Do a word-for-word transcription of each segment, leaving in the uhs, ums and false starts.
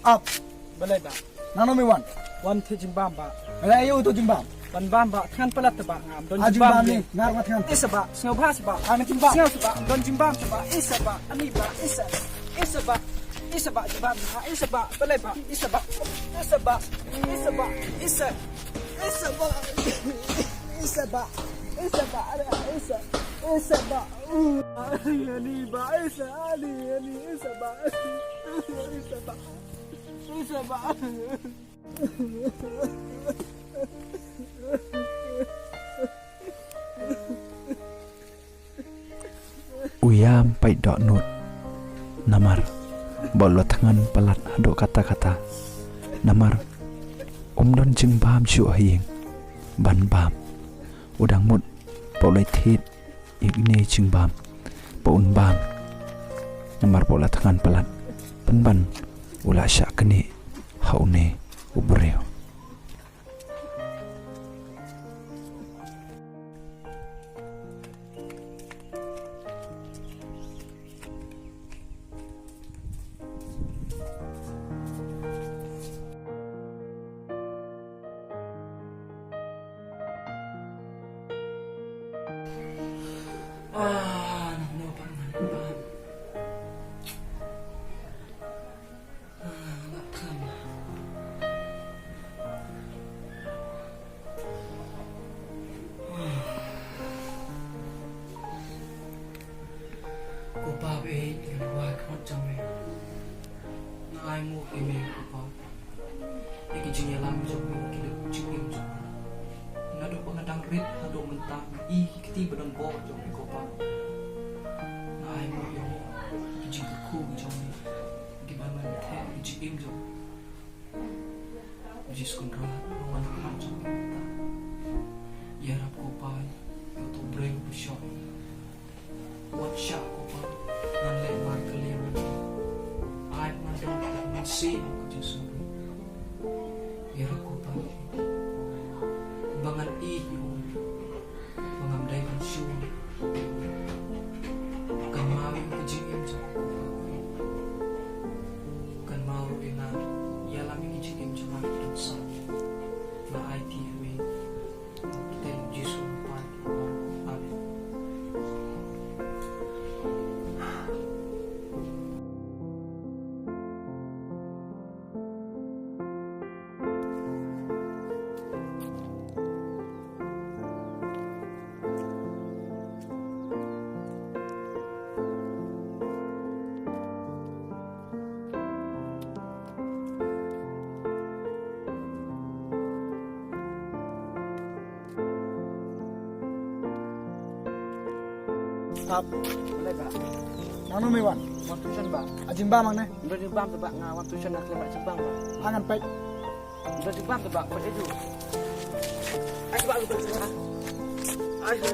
Ap. Balei ba? Nano me wan? Wan thied jingbam ba. Balei aïu to jingbam? Ban bam ba, thngan palat ba, ngam don jingbam ne, ngar wat thngan. Isa ba, sngewbha sa ba. Ang jingbam. Sngew sa ba, don jingbam sa ba. Isa ba, ani ba, isa. Isa ba. Isa ba, jingbam. Isa ba, balei ba. Isa ba. Isa ba. Isa ba. Isa. Isa ba. Isa ba. Isa ba. Isa. Isa ba. Ani, ani ba, isa, ani, ani, isa ba. Isa ba. Isa ba. U Yam pait dohnud. Namar ba u la thngan palat haduh katta katta. Namar um don jingbam shuh ha ïing ban bam. U dang mut ba u la thied ïa kine jingbam ba un bam. Namar ba u la thngan palat pynban u la shah knieh ha une u briew. Ah, nang no bang, nang no bang. Ah, bang kan. Ko Pa, ba ïeit ngan wai khmat jong me. Nga ai nguh ïa me ko Pa. Ïa ki jingïalam jong me, ki jingim jong me. Naduh ba nga dang rit haduh mynta nga i ki kti ba don bor jong me ko Pa. Nga ai nguh ïa me ki jingkyrkhu jong me. Ki ban man theh ki jingim jong me. Jisu Kynrad, wan khmat jong me mynta. Ïarap ko Pa ïa uto u briew ba shong. Wat shah ko Pa, ngan leh markylliang. Ai ngan don ka mynsiem ko Jisu. Ïarap ko Pa. Ba ngan ïeit ïa u. Ba ngam dei ban shu. Kynmaw ïa ka jingim jong u. Kynmaw ruh ïa nga. Ïalam ïa ka jingim jong nga ki don sah. Nga aiti ïa me. Kyrteng Jisu ngan pan. Amen. Ap. Balei ba? Nangno me wan? Wan tuition ba. A jingbam hangne? Ym don jingbam te ba, nga wan tuition nga khlem da jingbam ba. Hangne peit. Ym don jingbam te ba, peit ïa ju. Ai ba lu ba. Ai ba.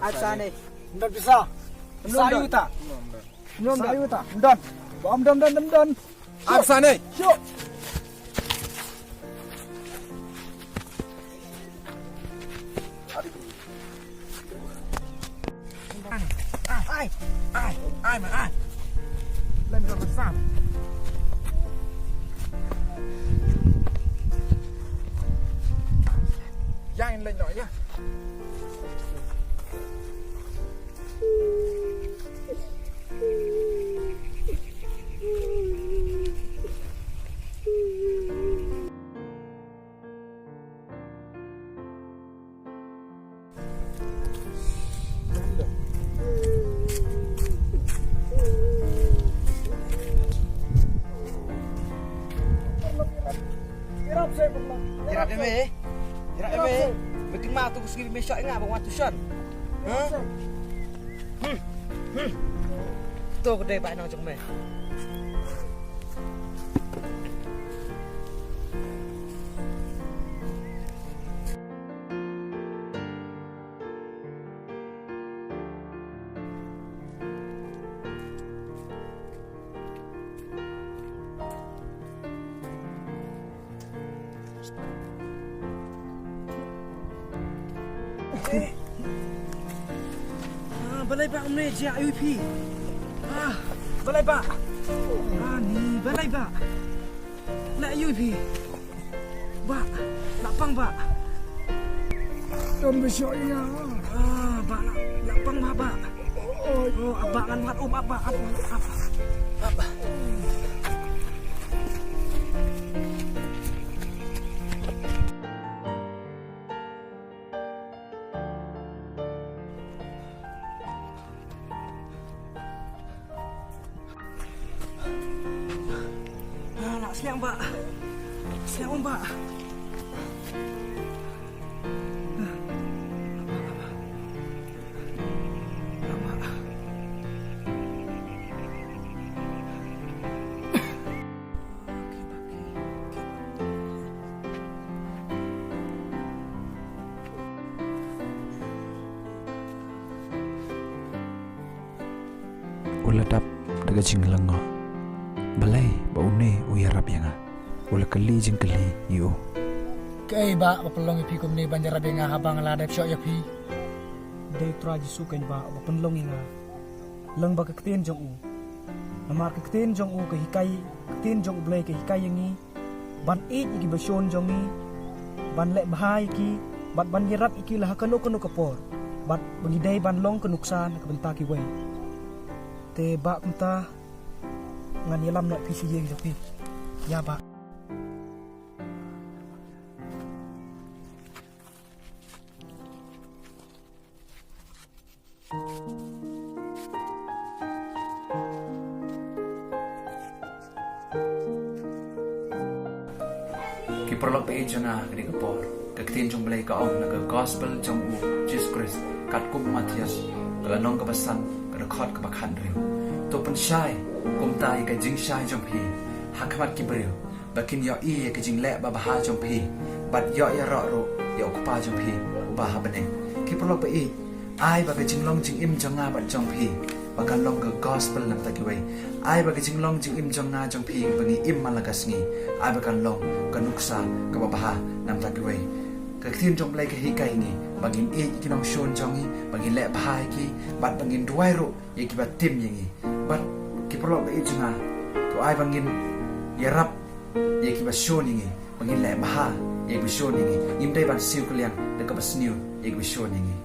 Action. Ym don pisa. Pisa ïa uta. Pisa ïa uta. Ym don. Ba ym don, don, ym don. Ar sa ne. Shu. Ai, ai, ai, ma, ai. Lem ka pisa. Ïa, in lem noh ïa. Ïarap ïa me. Ïarap ïa me. Ba kin ma tu ka sngi me shah ïa nga ba wan tuition. Ha? Hmm. Hmm. To ka dei ba nang jong me. Ah, balei ba um ne jia ïa phi? Ah, balei ba? Ah, ni balei ba? La ïa phi. Ba, la pang ba. Dom be shoh ïa. Ah, ba la, la pang ba ba. Oh, aba ngan mat um aba aba aba. Ah, la sliang ba. Sliang um ba. U la dap da ka jinglyngngoh. Balei ba une u ïarap ïa nga? U la kylli jingkylli ïa u. Kaei ba, ba pynlong ïa phi kumne ban ïarap ïa nga haba nga la dep shoh ïa phi? Dei Trai Jisu kein ba, ba pynlong ïa nga. Lyngba ka ktien jong u. Namar ka ktien jong u ka hikai, ka ktien jong U Blei ka hikai ïa ngi ban ïeit ïa kiba shun jong ngi, ban leh bha ïa ki, bad ban ïarap ïa ki la ha kano kano ka por, bad ba ngi dei ban long ka nuksa na ka bynta kiwei. Te ba kumta ngan ïalam noh phi sha ïing jong phi. Ïa ba. Ki paralok ba ïeit jong nga, kane ka por ka ktien jong U Blei ka ong na ka gospel jong u Jisu Khrist katkum u Mathaios, ka lynnong kaba san, ka dkhot kaba khathynriew. To pynshai kumta ïa ka jingshai jong phi ha khmat ki briew, ba kin ïohi ïa ka jingleh babha jong phi, bad ïoh ïaroh ruh ïa U Kpa jong phi uba ha bneng. Ki paralok ba ïeit, ai ba ka jinglong jingim jong nga bad jong phi ba kan long ka gospel na bynta kiwei. Ai ba ka jinglong jingim jong nga jong phi ba ngi im man la ka sngi, ai ba kan long ka nuksa kaba bha na bynta kiwei. Ka ktien jong U Blei ka hikai ngi ba ngin ïeit ïa ki nongshun jong ngi, ba ngin leh bha ïa ki, bad ba ngin duwai ruh ïa kiba tim ïa ngi. Bad ki paralok ba ïeit jong nga, to ai ba ngin ïarap ïa kiba shun ïa ngi, ba ngin leh bha ïa kiba shun ïa ngi. Ngim dei ban siew kylliang da kaba sniew ïa kiba shun ïa ngi.